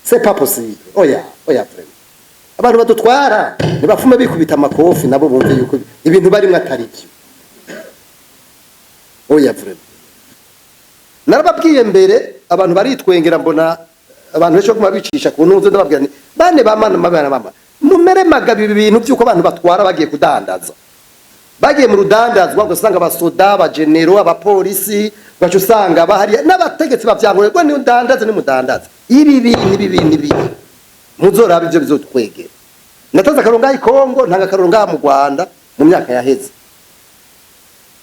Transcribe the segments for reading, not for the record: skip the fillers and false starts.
C'est pas possible. Oya, oya, vraiment, abantu badutwara ntibafume bikubita amakofi, nabo bumve yuko ibintu barimwo atari byo. Oya, vraiment, narababwiye mbere, abantu baritwengera. Mbona abantu benshi baguma bicisha ku ntuze, ndababwira nti: "Bane ba mana, mabana mama, mumere magabi." Ibi bintu by'uko abantu batwara bagiye kudandaza, bagiye mu rudandazwa, ugasanga abasoda, abagenero, abapolisi, ugaca usanga bahariya n'abategetsi bavyangure ngo ni udandaze, ni mudandaze. Ibi bintu, ibi bintu, ibi muzoraba ivyo bizotwegera. Natanze akarorero ngaha i Kongo, ntanga akarorero ngaha mu Rwanda mu myaka yaheze,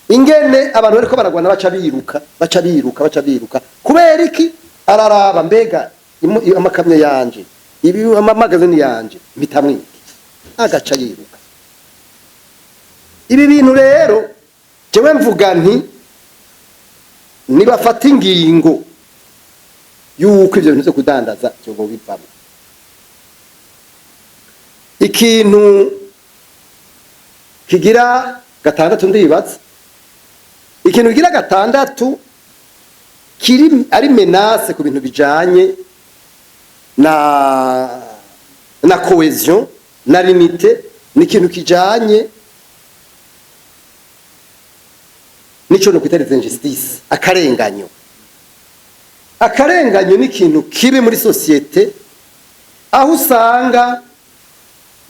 ingene abantu bariko baragwana baca biruka, baca biruka, baca biruka. Kubera iki? Araraba: mbega amakamyo yanje, ibi, amamagazini yanje, mpitamwo iki? Agaca yiruka. Ibi bintu rero jewe mvuga nti nibafata ingingo yuko ivyo bintu vyo kudandaza vyobo bivamo. Ikintu kigira gatandatu, ndibaza ikintu kigira gatandatu kiri ari menace ku bintu bijanye na cohésion na l'unité, ni ikintu kijanye nico no kwita les injustices, akarenganyo. Akarenganyo ni ikintu kibi muri société, aho usanga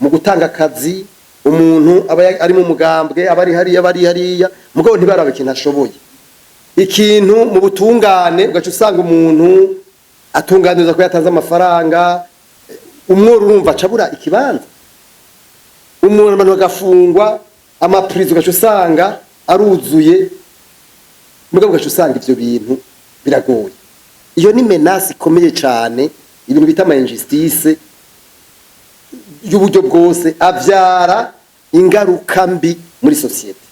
mu gutanga akazi umuntu aba ari mu mugambwe, aba ari hariya, aba ari hariya, mugabo ntibarabe ikintu ashoboye. Ikintu mu butungane, ugaca usanga umuntu atunganiriza ko yatanze amafaranga, umworo, urumva acabura ikibanza, umuntu, abantu bagafungwa, ama prisons ugaca usanga aruzuye, mugabo ugaca usanga ivyo bintu biragoye. Iyo ni menace ikomeye cane. Ibintu bita ama injustice y'uburyo bwose avyara ingaruka mbi muri société.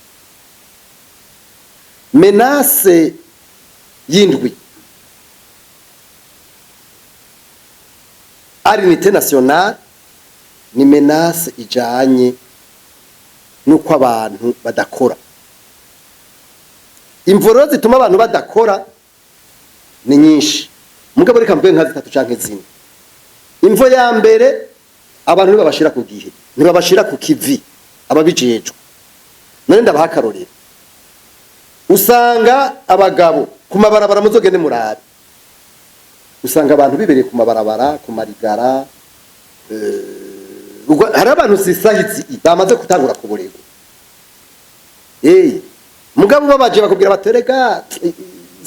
Menace y'indwi à l'unité nationale ni menace ijanye nuko abantu badakora. Imvuro zituma abantu badakora ni nyinshi, mugabo reka mvuge nka zitatu canke zine. Imvo ya mbere, abantu ntibabashira ku gihe, ntibabashira ku kivi ababijejwe. None ndabaha akarorero: usanga abagabo ku mabarabara, muzogende murabe, usanga abantu bibereye ku mabarabara, ku marigara. Hari abantu sisahizi bamaze gutangura kuborerwa. Mugabo babaje bakubwira baterega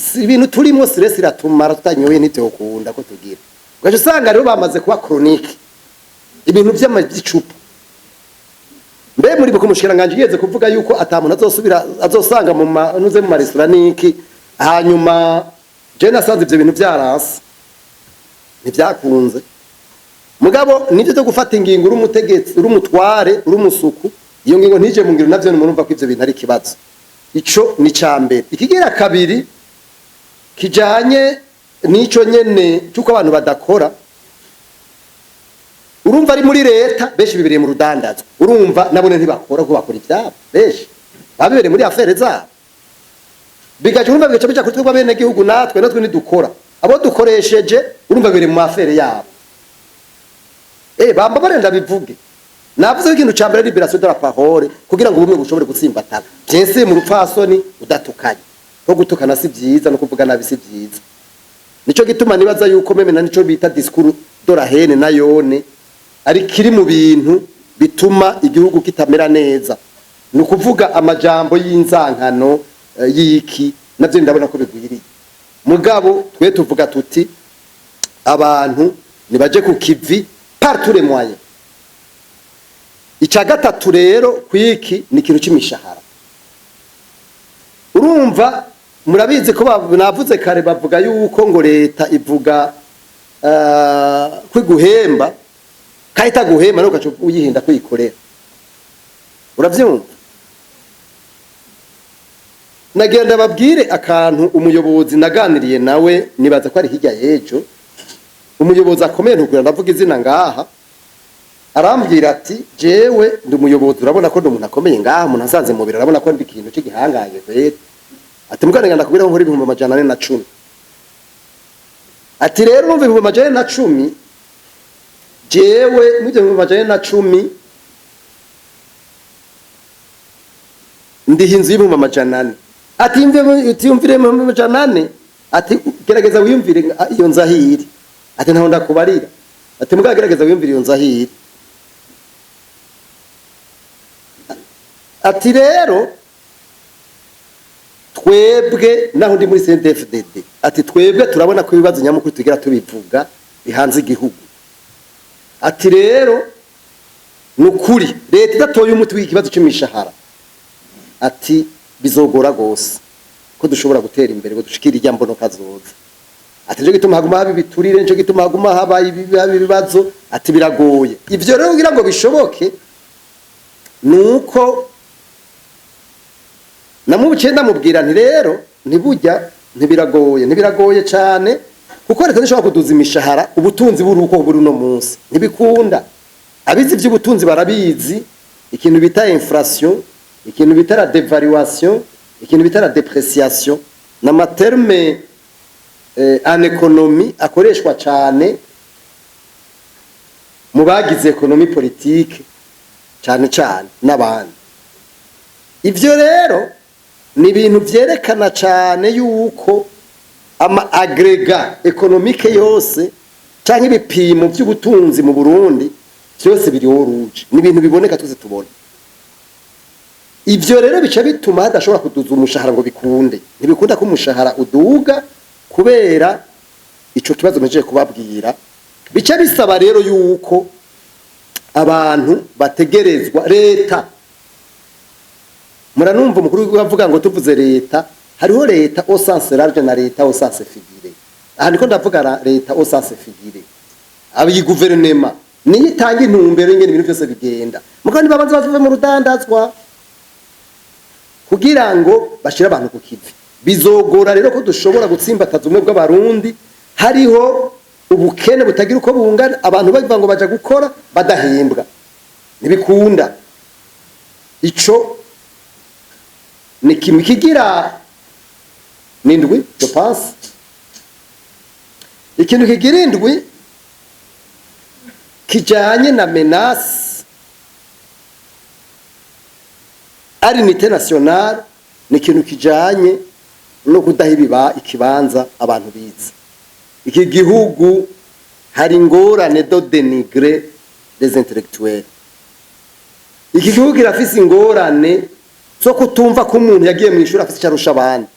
si ibintu turimo, stress iratumara, tutanyoye ntitokunda ko tugira. Ugaca usanga rero bamaze kuba chronique, ibintu by'icupa. Mbe muri buko umushikiranganje yigeze kuvuga yuko ata muntu azosubira azosanga mu manuze, mu maresitora niki. Hanyuma je nasanze ivyo bintu vyaranse, ntivyakunze. Mugabo nivyo byo gufata ingingo uri umutegetsi, uri umutware, uri umusuku, iyo ngingo ntije mu ngiro, navyo murumva ko ivyo bintu ari ikibazo. Ico ni ca mbere. Ikigira kabiri kijanye n'ico nyene c'uko abantu badakora, urumva ari muri leta, benshi bibereye mu rudandazwa, urumva nabone ntibakora kuko bakora ivyabo, benshi babibereye muri affaires zabo. Bigaca, urumva, bigaca bija kuri twebwe bene gihugu. Natwe ntidukora, abo dukoresheje, urumva biri mu affaires yabo. Bamba barenda bivuge. Navuze ko ikintu ca mbere ari libération de la parole, kugira ngo ubumwe bushobore gutsimbatana, vyese mu rupfasoni, udatukanye. Ko gutukana si vyiza, no kuvuga nabi si vyiza. Nico gituma nibaza yuko même na nico bita discours de la haine nayone ari kiri mu bintu bituma igihugu kitamera neza, ni ukuvuga amajambo y'inzankano, y'iki, navyo ndabona ko bigwiriye. Mugabo twe tuvuga tuti abantu nibaje ku kivi par tous les moyens. Icya gatatu rero kwiki ni ikintu c'imishahara. Urumva murabizi ko navuze kare, bavuga yuko ngo leta ivuga kwiguhemba, kandi itaguhemba, nuko ugaca uyihinda kuyikorera. Uravyumva? Nagenda babwire akantu umuyobozi naganiriye nawe, nibaza ko ari hirya y'ejo, umuyobozi akomeye, ntukugira ndavuga izina ngaha. Arambwira ati: "Jewe ndi umuyobozi, urabona ko ndi umuntu akomeye ngaha, umuntu asanze mu biro arabona ko ndi ikintu cy'igihangange kweri." Ati: "Mugane ndakubwira ko nkora 410,000." Ati: "Rero urumva 410,000 Jewe mu 2010 ndiha inzu y'400,000. Ati yumvire 400,000, ati gerageza wiyumvire iyo nzu aho iri. Ati ntaho ndakubarira, ati mugabo gerageza wiyumvire iyo nzu aho iri. Ati rero twebwe naho ndi muri CNDD-FDD, ati twebwe turabona ko ibibazo nyamukuru tugira tubivuga bihanze igihugu. Ati rero nukuri leta idatoye umuti w'ikibazo c'imishahara, ati bizogora gose ko dushobora gutera imbere ngo dushikire irya mbono kazoza. Ati nico gituma haguma haba ibiturire, nico gituma haguma haba ibibazo, ati biragoye. Ivyo rero kugira ngo bishoboke nuko namubuciye ndamubwira nti rero ntibujya, ntibiragoye, ntibiragoye cyane, kuko leta ntishobora kuduza imishahara ubutunzi buri uko buri uno munsi, ntibikunda. Abizi iby'ubutunzi barabizi, ikintu bita inflation, ikintu bita la dévaluation, ikintu bita la dépréciation, n'ama termes en économie akoreshwa cyane mu bagize économie politique cyane cyane n'abandi. Ivyo rero ni ibintu vyerekana cyane yuko ama agrégats économiques yose canke ibipimo by'ubutunzi mu Burundi byose biri rouge, ni ibintu biboneka twese tubona. Ivyo rero bica bituma hadashobora kuduza umushahara ngo bikunde. Ntibikunda ko umushahara uduga kubera ico kibazo mpejeje kubabwira. Bica bisaba rero yuko abantu bategerezwa leta. Muranumva umukuru w'igihugu avuga ngo tuvuze leta, hariho leta au sens large na leta au sens figuré. Aha niko ndavuga leta au sens figuré, abiyi guverinema niyo itanga intumbero y'ingene ibintu byose bigenda, mugabo nibabanza bave mu rudandazwa kugira ngo bashire abantu ku kivi. Bizogora rero ko dushobora gutsimbataza ubumwe bw'Abarundi hariho ubukene butagira uko bungana, abantu bavuga ngo baja gukora badahembwa, ntibikunda. Ico ni kimwe kigira n'indwi, je pense. Ikintu kigira indwi kijanye na menace à l'unité nationale ni ikintu kijanye no kudaha ibiba ikibanza abantu bize. Iki gihugu hari ingorane de dénigrer des intellectuels. Iki gihugu kirafise ingorane zo kutumva ko umuntu yagiye mu ishuri afise icyo arusha abandi.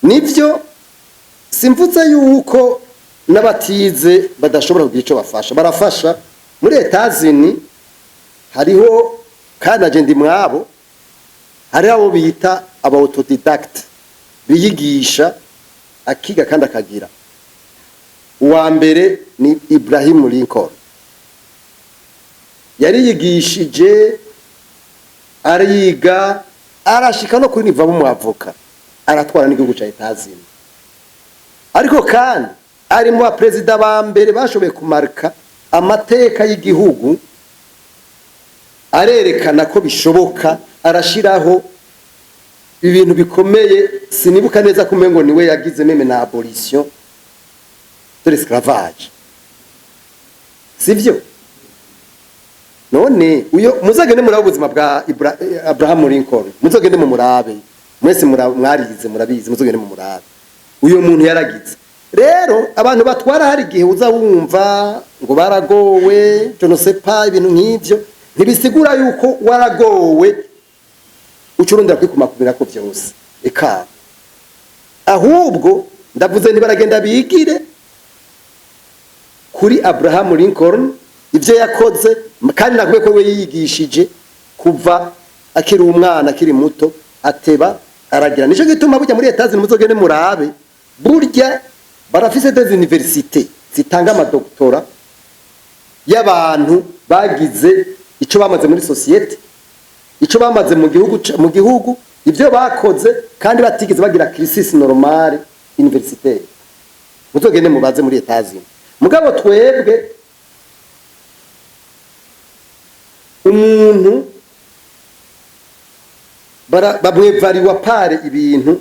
Nivyo, simvuze yuko n'abatize badashobora kugira icyo bafasha, barafasha. Muri Etazini hariho, kandi naje ndi mwabo, hariho abo bita aba autodidacte biyigisha, akiga kandi akagira. Uwa mbere ni Ibrahim Lincoln, yariyigishije, ariga, arashika no kuri niveau umwavoka, aratwara n'igihugu ca Etazini. Ariko kandi ari mu baperezida ba mbere bashoboye kumarika amateka y'igihugu, arerekana ko bishoboka, arashiraho ibintu bikomeye. Sinibuka neza ko umengo niwe yagize même na abolition de l'esclavage, sivyo? None uyo muzagende murabe ubuzima bwa Abraham Lincoln, muzogende mu murabe mwese, mwarize murabizi, muzogende mu murabe uyo muntu yaragize. Rero abantu batwara, hari igihe uza wumva ngo baragowe, je ne sais pas, ibintu nk'ivyo. Ntibisigura yuko waragowe uca urondera kwikumakumira ko vyose. Eka, ahubwo ndavuze ntibaragenda bigire kuri Abraham Lincoln ibyo yakoze, kandi nakubwiye ko we yiyigishije kuva akiri umwana, akiri muto, ateba aragira. Nico gituma burya muri Etats-Unis, muzogende murabe, burya barafise des universités zitanga amadoktora y'abantu bagize ico bamaze muri société, ico bamaze mu gihugu, ibyo bakoze, kandi batigeze bagira cursus normale universitaire. Muzogende mubaze muri Etats-Unis. Mugabo twebwe umuntu bamwevariwa par ibintu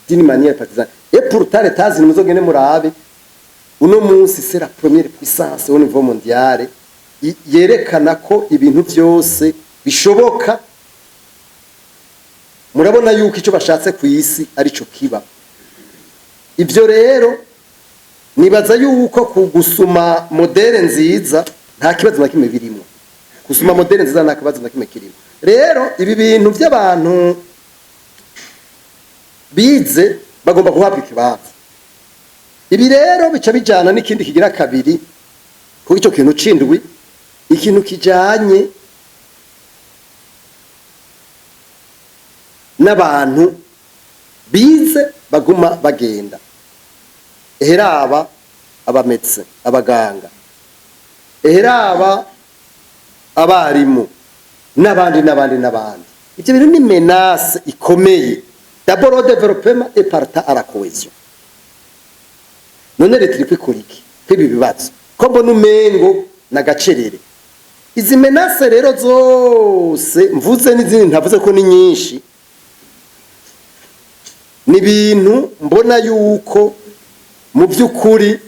d'une manière partisane, et pourtant Etats-Unis, muzogende murabe, uno munsi c'est la première puissance au niveau mondial. yerekana ko ibintu byose bishoboka. Murabona yuko icyo bashatse ku isi arico kiba. Ibyo rero nibaza yuko ku gusuma modèle nziza nta kibazo na kimwe birimo. Gusuma modèle nziza nta kibazo na kimwe kirimo. Rero ibi bintu by'abantu bize bagomba guhabwa ikibanza, ibi rero bica bijana n'ikindi kigira kabiri kuko icyo kintu cindwi, ikintu kijanye n'abantu bize baguma bagenda. Eheraba abametse, abaganga, eheraba abarimu n'abandi n'abandi n'abandi. Ibyo bintu ni menace ikomeye d'abord au développement et partant à la cohésion. None leta iriko ikora iki kw'ibi bibazo ko mbona umengo n'agacerere? Izi menaces rero zose mvuze n'izindi ntavuze ko ni nyinshi, ni ibintu mbona yuko mu by'ukuri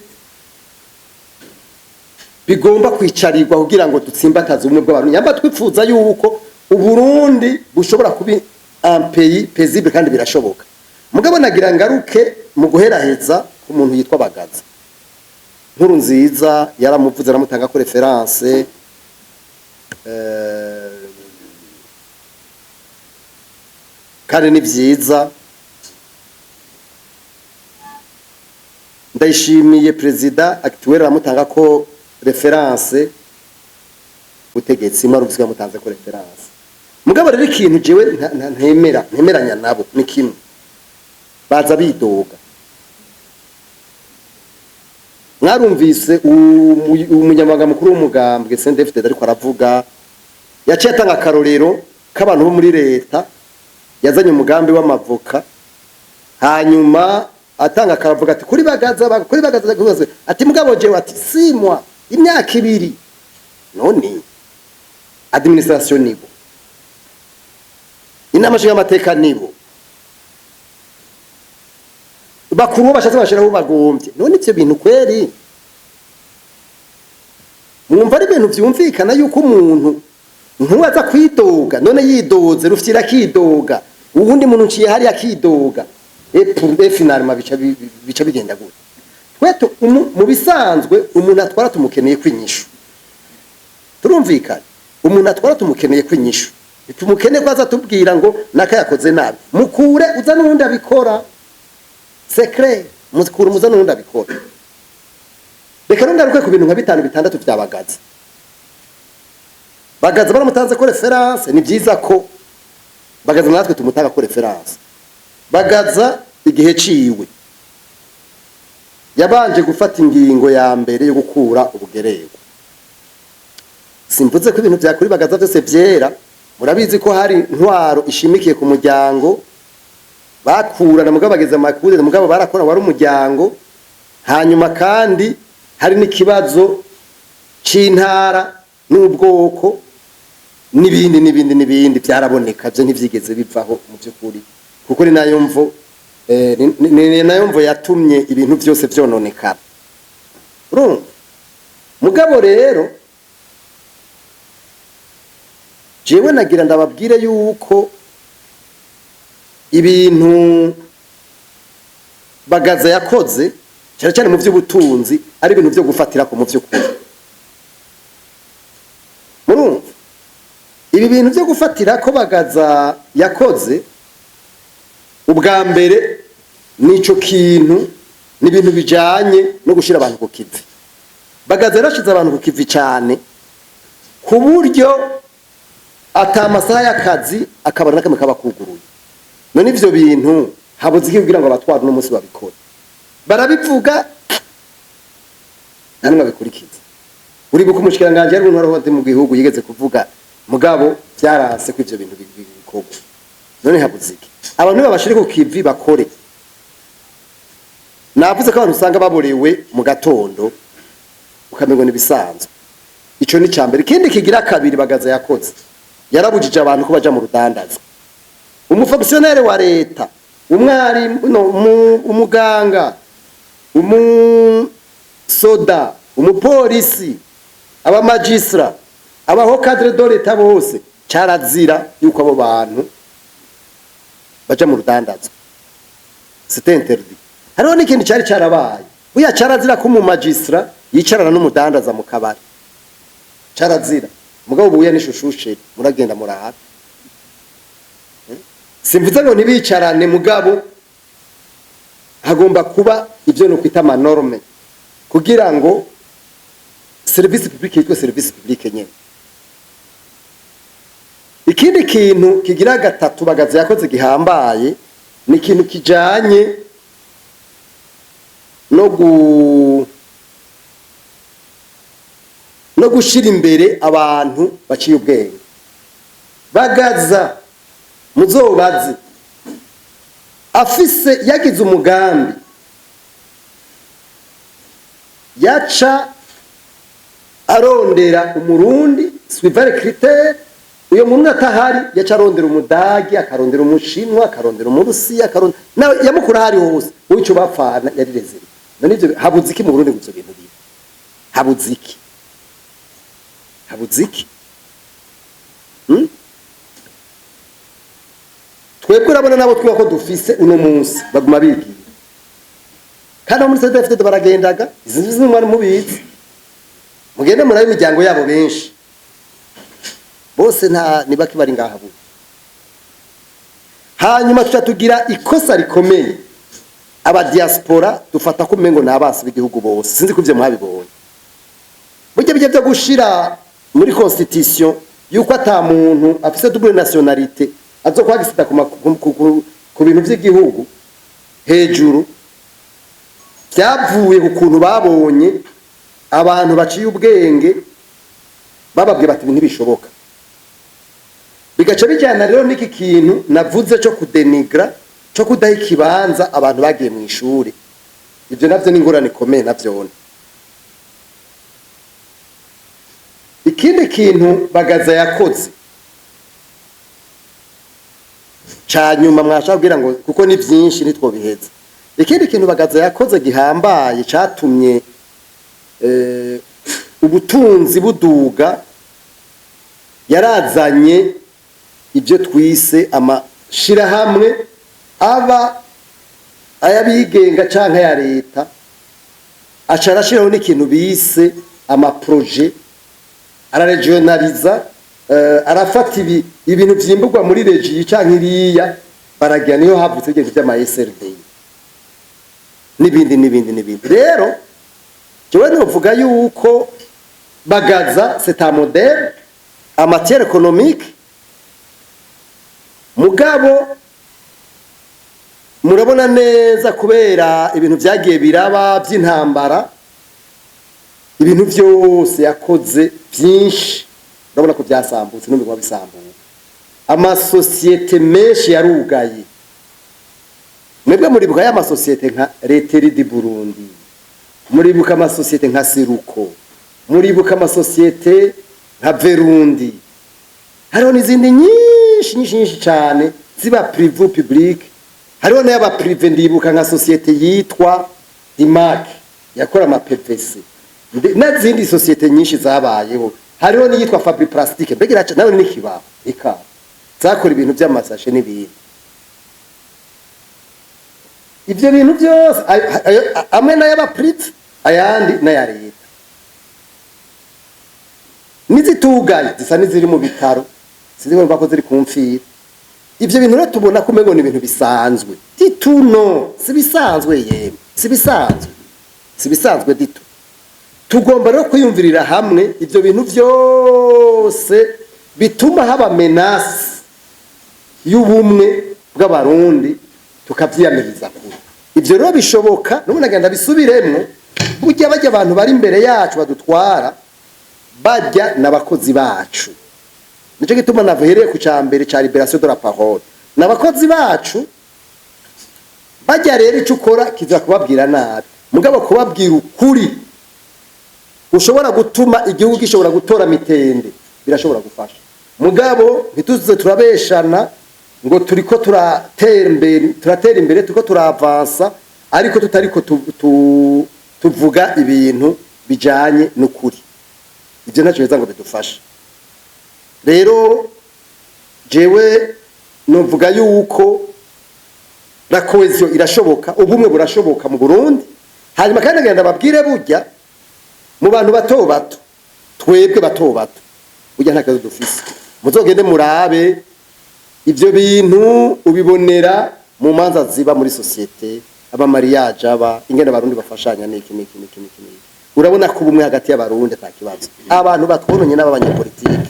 bigomba kwicarirwa kugira ngo dutsimbataze ubumwe bw'abantu, nyamba twifuza yuko Uburundi bushobora kuba un pays paisible, kandi birashoboka. Mugabo nagira ngaruke mu guheraheza ku muntu yitwa Bagaza. Nkuru nziza yaramuvuze, aramutanga ko référence, kandi ni vyiza. Ndayishimiye, président actuel, aramutanga ko référence, butegetsi mwaruvuze yamutanze ko référence. Mugabo rero ikintu jewe ntemera, ntemeranya nabo ni kimwe: baza bidoga. Mwarumvise umunyamabanga mukuru w'umugambwe CNDD-FDD ariko aravuga, yaciye atanga akarorero k'abantu bo muri leta yazanye umugambi w'amavoka, hanyuma atanga akaravuga ati kuri Bagaza, kuri Bagaza, kuri Bagaza, ati mugabo jewe ati 6 mois, imyaka 2. None administration nibo, inama nshingamateka nibo bakuru, bashatse bashiraho bagombye. None ivyo bintu kweri mwumva ari ibintu vyumvikana yuko umuntu ntuwaza kwidoga? None yidoze rufyira akidoga, uwundi muntu nciye hariya akidoga, et finalement bica bigenda gute? Twe mu bisanzwe umuntu atwara tumukeneye kwinyishu, turumvikana? Umuntu atwara tumukeneye kwinyishu, tumukeneye ko aza tubwira ngo naka yakoze nabi, mukure uza n'uwundi abikora. C'est clair, mukure umuza n'uwundi abikora. Reka nungaruke ku bintu nka bitanu bitandatu vya Bagaza. Bagaza baramutanze ko référence, ni byiza ko Bagaza natwe tumutanga ko référence. Bagaza igihe ciwe yabanje gufata ingingo ya mbere yo gukura ubugererwa. Simvuze ko ibintu vyakuri Bagaza vyose vyera. Murabizi ko hari intwaro ishimikiye ku muryango, bakurana mugabo bageze amakuru, mugabo barakora, wari umuryango. Hanyuma kandi hari n'ikibazo c'intara n'ubwoko n'ibindi n'ibindi n'ibindi byaraboneka, byo ntivyigeze bivaho mu by'ukuri, kuko ni nayo mvo ni nayo mvo yatumye ibintu byose vyononekara, urumva? Mugabo rero jewe nagira ndababwire yuko ibintu Bagaza yakoze cyane cyane mu by'ubutunzi ari ibintu byo gufatira ku mu by'ukuri. Murumva ibi bintu byo gufatira ko Bagaza yakoze ubwa mbere, nico kintu ni ibintu bijanye no gushira abantu ku kivi. Bagaza yarashize abantu ku kivi cyane, ku buryo ata amasaha y'akazi akabara n'akamwe kaba kuguruye. None ivyo bintu habuze iki kugira ngo abatwara uno munsi babikore? Barabivuga, nta n'umwe abikurikiza. Uribuka umushikiranganji yari w'intwaro hagati mu gihugu yigeze kuvuga, mugabo vyaranse ko ivyo bintu bikorwa. None habuze iki? Abantu babashire ku kivi bakore. Navuze ko abantu usanga baborewe mu gatondo ukamengo nibisanzwe. Ico ni cambere. Ikindi kigira kabiri Bagaza yakoze, yarabujije abantu ko baja mu rudandaza. Umufonctionnaire wa leta, umwarimu, no, umuganga, umusoda, umupolisi, Aba magistrats, aba hauts cadres de l'État bose, carazira yuko abo bantu baja mu rudandazwa, c'était interdit. Hariho n'ikindi cari carabaye buya, carazira ko umu magistrat yicarana n'umudandaza mu kabari, carazira. Mugabo buya n'ishushusheri, muragenda murabe. Simvuze ngo ntibicarane, mugabo hagomba kuba ibyo nokwita ama normes kugira ngo service publique yitwe service publique nyene. Ikindi kintu kigira gatatu Bagaza yakoze gihambaye ni ikintu kijanye no gushira imbere abantu baciye ubwenge. Bagaza, muzobaze, afise yagize umugambi, yaca arondera Umurundi suivant les critères. Uyo muntu atahari, yaca arondera Umudagi, akarondera Umushinwa, akarondera Umurusiya, akarondera nawe yamukura ahari hose. Wowe ico bapfana yari réservé. None ivyo habuze iki mu Burundi ngo ivyo bintu bibe? Habuze iki? Habuze iki? Twebwe urabona nabo twiba ko dufise uno munsi baguma bigira, kandi abo muri CNDD-FDD baragendaga. Izi nzi mwari mubizi, mugende murabe imiryango yabo, benshi bose nta nibaki bari ngaha bubu. Hanyuma tuca tugira ikosa rikomeye, aba diaspora dufata ko umengo ni abansi b'igihugu bose. Sinzi ko ivyo mwabibonye. Burya bijya byo gushira muri constitution yuko ata muntu afise double nationalité azokwagisida ku bintu vy'igihugu hejuru, byavuye ku kuntu babonye abantu baciye ubwenge bababwiye bati ntibishoboka. Bigaca bijyana rero n'iki kintu navuze cyo kudenigra, cyo kudaha ikibanza abantu bagiye mu ishuri. Ibyo navyo ni ingorane ikomeye navyone. Ikindi kintu Bagaza yakoze ca nyuma, mwashaka kugira ngo kuko ni vyinshi ntitwobiheza, ikindi kintu Bagaza yakoze gihambaye catumye ubutunzi buduga, yarazanye ibyo twise amashirahamwe, aba ay'abigenga canke aya leta, aca arashiraho n'ikintu bise ama projets, araregionaliza, arafata ibintu vyimburwa muri région canke iriya baragira. Niyo havutse ibintu vy'ama SRDI n'ibindi n'ibindi n'ibindi. Rero jewe novuga yuko Bagaza c'est un modèle en matière économique. Mugabo murabona neza, kubera ibintu vyagiye biraba vy'intambara, ibintu vyose yakoze vyinshi urabona ko vyasambutse n'ubiguma bisambuka. Amasosiyete menshi yarugaye. Mwebwe muribuka ya masosiyete nka Laiterie du Burundi, muribuka amasosiyete nka Seruko, muribuka amasosiyete nka Verundi, hariho n'izindi nyinshi nyinshi nyinshi cyane ziba privé, public, hariho n'ayaba privé. Ndibuka nka sosiyete yitwa Dimac yakora ama PVC n'izindi sosiyete nyinshi zabayeho. Hariho n'iyitwa Fabri Plastique, mbega iraca nawe n'ikibaho ika zakora ibintu by'amasashe n'ibindi. Ibyo bintu byose amwe n'ay'aba privé, ayandi n'aya leta, n'izitugaye zisa n'iziri mu bitaro, sinzi ko ko ziri kumfira. Ibyo bintu rero tubona ko umengo ni ibintu bisanzwe dituno, si bisanzwe yemwe, si bisanzwe, si bisanzwe dito. Tugomba rero kwiyumvirira hamwe ibyo bintu byose bituma haba menace y'ubumwe bw'Abarundi, tukavyiyamiriza kure. Ivyo rero bishoboka n'ubu nagenda bisubiremwo, burya bajya abantu bari imbere yacu badutwara, bajya n'abakozi bacu. Nico gituma navuhereye ku cambere ca libération de la parole. N'abakozi bacu bajya. Rero ico ukora kiza kubabwira nabi, mugabo kubabwira ukuri ushobora gutuma igihugu gishobora gutora mitende, birashobora gufasha. Mugabo ntituze turabeshana ngo turiko turatera imbere, turatera imbere, turiko turavansa, ariko tutariko tuvuga ibintu bijanye n'ukuri. Ibyo ntacyo biza ngo bidufashe. Rero jewe novuga yuko la cohésion irashoboka, ubumwe burashoboka mu Burundi. Hanyuma kandi ngenda babwire, burya mu bantu bato bato, twebwe bato bato, burya nta kibazo dufise. Muzogende murabe ivyo bintu, ubibonera mu manza ziba muri société, aba mariage, aba ingene abarundi bafashanya, niki niki niki niki niki. Urabona ko ubumwe hagati y'abarundi ata kibazo. Abantu batwononye n'abanyepolitike,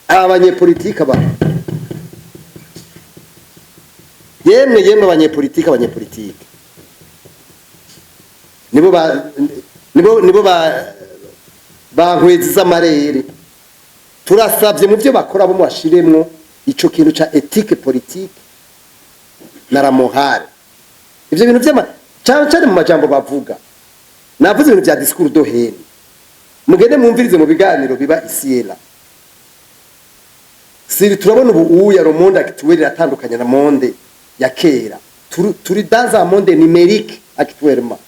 abanyepolitike aba, yemwe yemwe, abanyepolitike, abanyepolitike nibo ba bankwezi z'amarere. Turasabye mu byo bakora bo bashiremwo ico kintu ca éthique politique na la morale. Ivyo bintu vy'ama cyane cyane mu majambo bavuga, navuze ibintu vya discours de haine. Mugende mwumvirize mu biganiro biba isiela siri. Turabona ubu uya le monde actuel iratandukanye na monde ya kera. Turi dans un monde numérique actuellement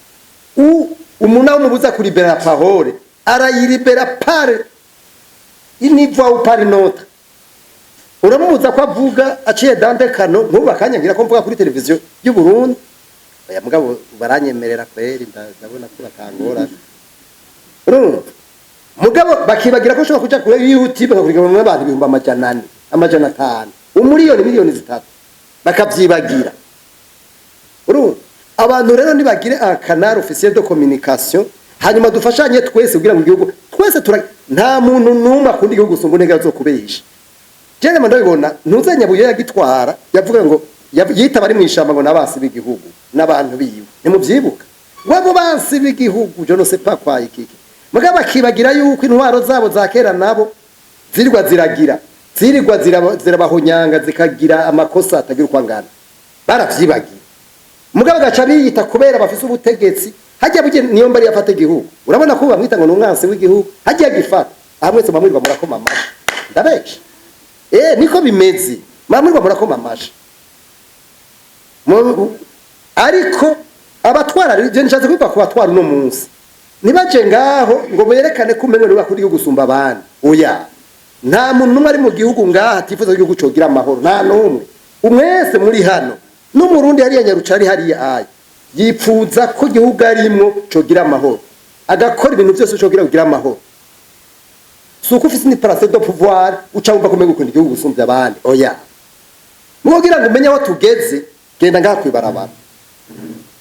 où umuntu aho umubuza kulibera la parole, arayilibera par une voie ou par une autre. Uramubuza ko avuga aciye dans des canaux. Nk'ubu bakanyangira ko mvuga kuri televiziyo y'u Burundi. Oya, mugabo baranyemerera kweri, ndabona ko batangora. Urumva, mugabo bakibagira ko ushobora kuja kuri YouTube bakakurikirana n'abantu 400,000, 500,000, umuriyoni, 3 miliyoni, bakavyibagira. Urumva, abantu rero nibagire un canal officiel de communication, hanyuma dufashanye twese kugira ngo igihugu twese tura. Nta muntu n'umwe akunda igihugu gusumba intege zo kubesha. Jewe ndabibona, ntuzenya buyo yagitwara, yavuga ngo yitaba ari mw'ishamba ngo nabasi b'igihugu n'abantu biwe. Ntimuvyibuka wabo bansi b'igihugu, je ne sais pas quoi ikiki. Mugabo bakibagira yuko intwaro zabo za kera nabo zirirwa ziragira, zirirwa zirabahonyanga, zikagira amakosa atagira uko angana. Baravyibagiye, mugabo gaca biyita kubera bafise ubutegetsi. Hajya buge niyo mbari yafata igihugu, urabona ko bamwita ngo ni umwansi w'igihugu. Hajya gifata aha, mwese mwamwirirwa murakoma amashi. Ndabesha? Niko bimeze, mwamwirirwa murakoma amashi. Ariko abatwara, je nshatse kuvuga ku batwara uno munsi, ntibaje ngaho ngo berekane ko umengo niwe bakunda igihugu gusumba abandi. Oya, nta muntu n'umwe ari mu gihugu ngaha atifuza ko igihugu cogira amahoro, nta n'umwe. Umwese muri hano, n'umurundi hariya Nyarucari hariya aya, yipfuza ko igihugu arimwo cogira amahoro, agakora ibintu byose cogira kugira amahoro. Si uko ufise une place de pouvoir uca wumva ko umengo ukunda igihugu gusumvya abandi. Oya, mugira ngo umenye aho tugeze, genda ngaha kwibarabara,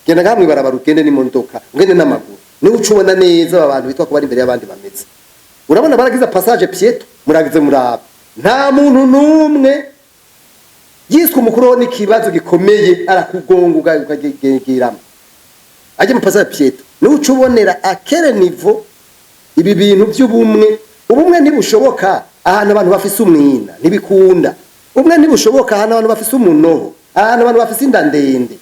genda ngaha mwibarabara, ugende n'imodoka, ugende n'amaguru, niwe uca ubona neza aba bantu bitwa ko bari imbere y'abandi bameze. Urabona baragize passage piéton, muragize muraba, nta muntu n'umwe yiswe umukuru wo n'ikibazo gikomeye arakugonga ukagegiramo ajya mu passage piéton. Niwe uca ubonera à quel niveau ibi bintu by'ubumwe. Ubumwe ntibushoboka ahantu abantu bafise umwina, ntibikunda. Ubumwe ntibushoboka ahantu abantu bafise umunoho, ahantu abantu bafise inda ndende,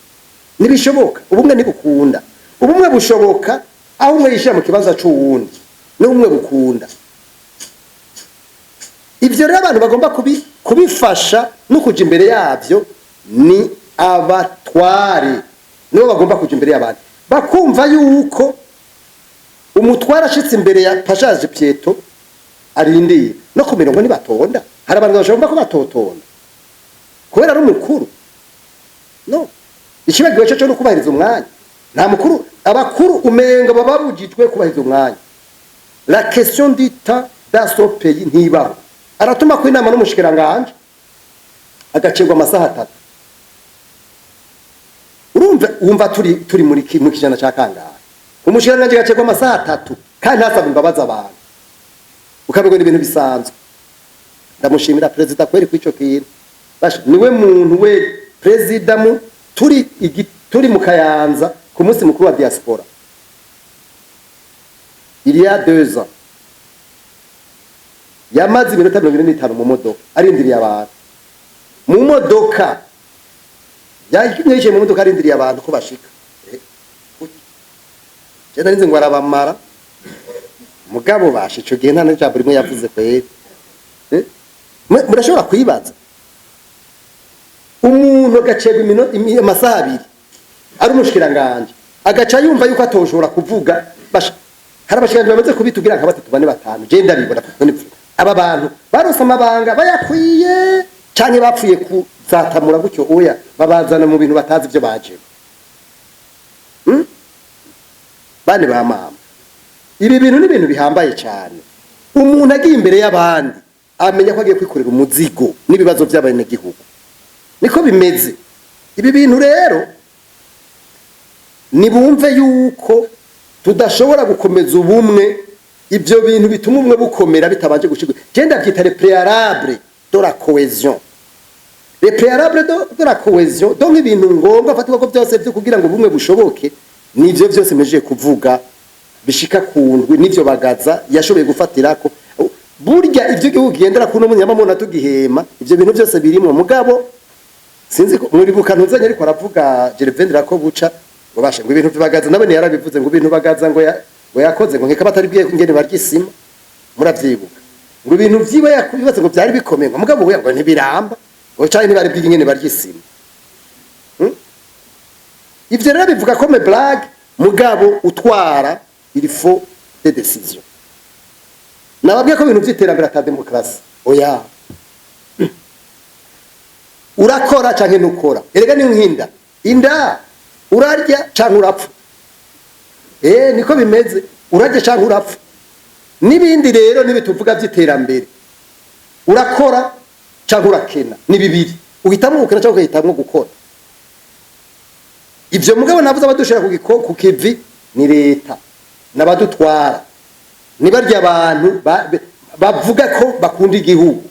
ntibishoboka. Ubumwe ntibukunda. Ubumwe bushoboka aho umwe yishira mu kibanza c'uwundi, n'ubumwe bukunda. Ivyo rero abantu bagomba kubifasha no kuja imbere yavyo ni abatware. Nibo bagomba kuja imbere y'abandi, bakumva yuko umutware ashitse imbere ya passage piéton arindira. No ku mirongo ntibatonda. Hari abantu bashobora ko batotonda kubera ari umukuru. No ikibagiwe cyo no kubahiriza umwanya. Nta mukuru, abakuru umenga baba babujijwe kubahiriza umwanya. La question du temps dans ce pays ntibaho. Aratuma ko inama n'umushikiranganje agacirwa amasaha 3. Urumva, wumva turi muri mu kijana ca kangahe? Umushikiranganje agacirwa amasaha 3 kandi ntasaba imbabazi abantu, ukabigwa ibintu bisanzwe. Ndamushimira perezida kweri kw'ico kintu. Basha, niwe muntu we perezida mu turi turi mu Kayanza ku munsi mukuru wa diaspora il y a 2 ans, yamaze iminota 45 mu modoka arindiriye abantu. Mu modoka yagiye, mu modoka arindiriye abantu ko bashika. Kuki? Je narinzi ngo arabamara, mugabo basha ico gihe nta n'ijambo rimwe yavuze kweri. Murashobora kwibaza umuntu agacegwa amasaha 2 ari umushikiranganje, agaca yumva yuko atoshobora kuvuga. Basha, Hari abashikiranganji bamaze kubitubwira nka batatu, bane, batanu. Je ndabibona. None aba bantu baronse amabanga bayakwiye, canke bapfuye kuzatamura gutyo? Oya, babazana mu bintu batazi ivyo baje. Bane ba mama, ibi bintu ni ibintu bihambaye cyane. Umuntu agiye imbere y'abandi amenya ko agiye kwikorera umuzigo n'ibibazo by'abenegihugu. Niko bimeze. Ibi bintu rero, nibumve yuko tudashobora gukomeza ubumwe, ibyo bintu bituma ubumwe bukomera bitabanje gushirwa. Je ndavyita le préalable de la cohésion, le préalable de la cohésion. Donc ibintu ngombwa fatirwa ko byose byo kugira ngo ubumwe bushoboke, nivyo byose mpejeje kuvuga bishika ku ndwi, nivyo Bagaza yashoboye gufatirako. Burya ivyo igihugu kigendera kuno munyamamona tugihema, ivyo bintu byose birimwo. Mugabo sinzi ko muribuka ntuzanye, ariko aravuga Gervais ko buca ngo bashe ngo ibintu bibagaza, nawe yarabivuze ngo ibintu Bagaza ngo yakoze, ngo nkeka batari bwiye ingene barya isima. Muravyibuka ngo ibintu vyiwe yakubibaze ngo byari bikomeye, ngo mugabo we ngo ntibiramba, ngo cyane ntibari bwiye ingene barya isima. Ivyo rero bivuga ko me blague, mugabo utwara, il faut des décisions. Nababwiye ko ibintu vy'iterambere ata demokarasi. Oya, urakora canke ntukora. Erega ni nkinda inda, urarya canke urapfa. Niko bimeze, urarya canke urapfa. N'ibindi rero nibituvuga by'iterambere, urakora canke urakena, ni bibiri. Uhitamwo gukena canke ugahitamwo gukora. Ivyo mugabo navuze, abadushira ku kivi ni leta n'abadutwara, nibarya abantu bavuga ko bakunda igihugu.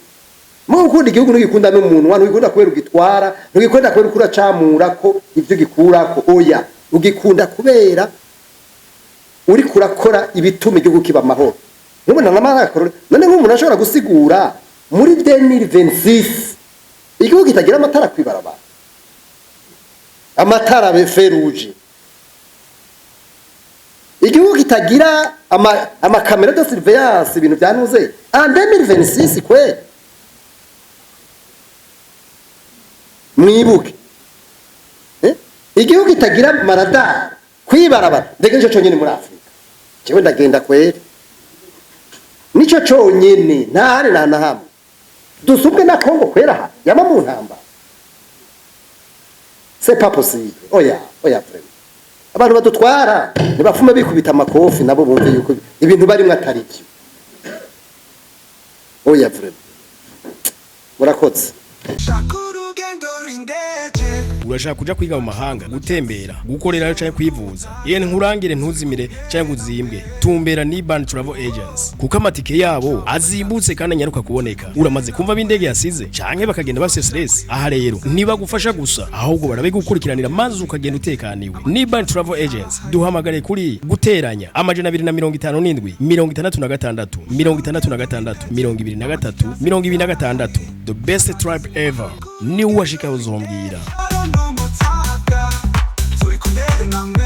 Mu gukunda igihugu, ntugikunda n'umuntu, ntugikunda kubera ugitwara, ntugikunda kubera uko uracamura ko ivyo ugikurako. Oya, ugikunda kubera uriko urakora ibituma igihugu kiba amahoro. Nk'ubu n'amarakoro, none nk'umuntu ashobora gusigura muri 2026 igihugu kitagira amatara kwibarabara, amatara feux rouges, igihugu kitagira ama caméras de surveillance, ibintu byanuze en 2026 kweli? Mwibuke, eh? Igihugu kitagira ma radars kwibarabara, ndege, nico conyene muri Afrika. Jewe ndagenda kweri, nico conyene, nta handi nta na hamwe dusubwe na Kongo kwera ha yama mu ntambara. C'est pas possible. Oya, oya, vraiment, abantu badutwara ntibafume bikubita amakofi, nabo bumve yuko ibintu barimwo atari byo. Oya, vraiment, murakoze. Shaka urugendo rw'indege. Urashaka kuja kwiga mu mahanga, gutembera, gukorerayo canke kwivuza? Yene nkurangire, ntuzimire canke uzimbwe. Tumbera Niban Travel Agency, kuko amatike yabo azimbutse kandi anyaruka kuboneka. Uramaze kumva b'indege yasize canke bakagenda bafise stress? Aha rero ntibagufasha gusa, ahubwo barabigukurikiranira maze ukagenda utekaniwe. Niban Travel Agency, duhamagare kuri +257 66 66 23 26. The best trip ever, ni washika uzombwira. N'umutaka turi kumwe namwe.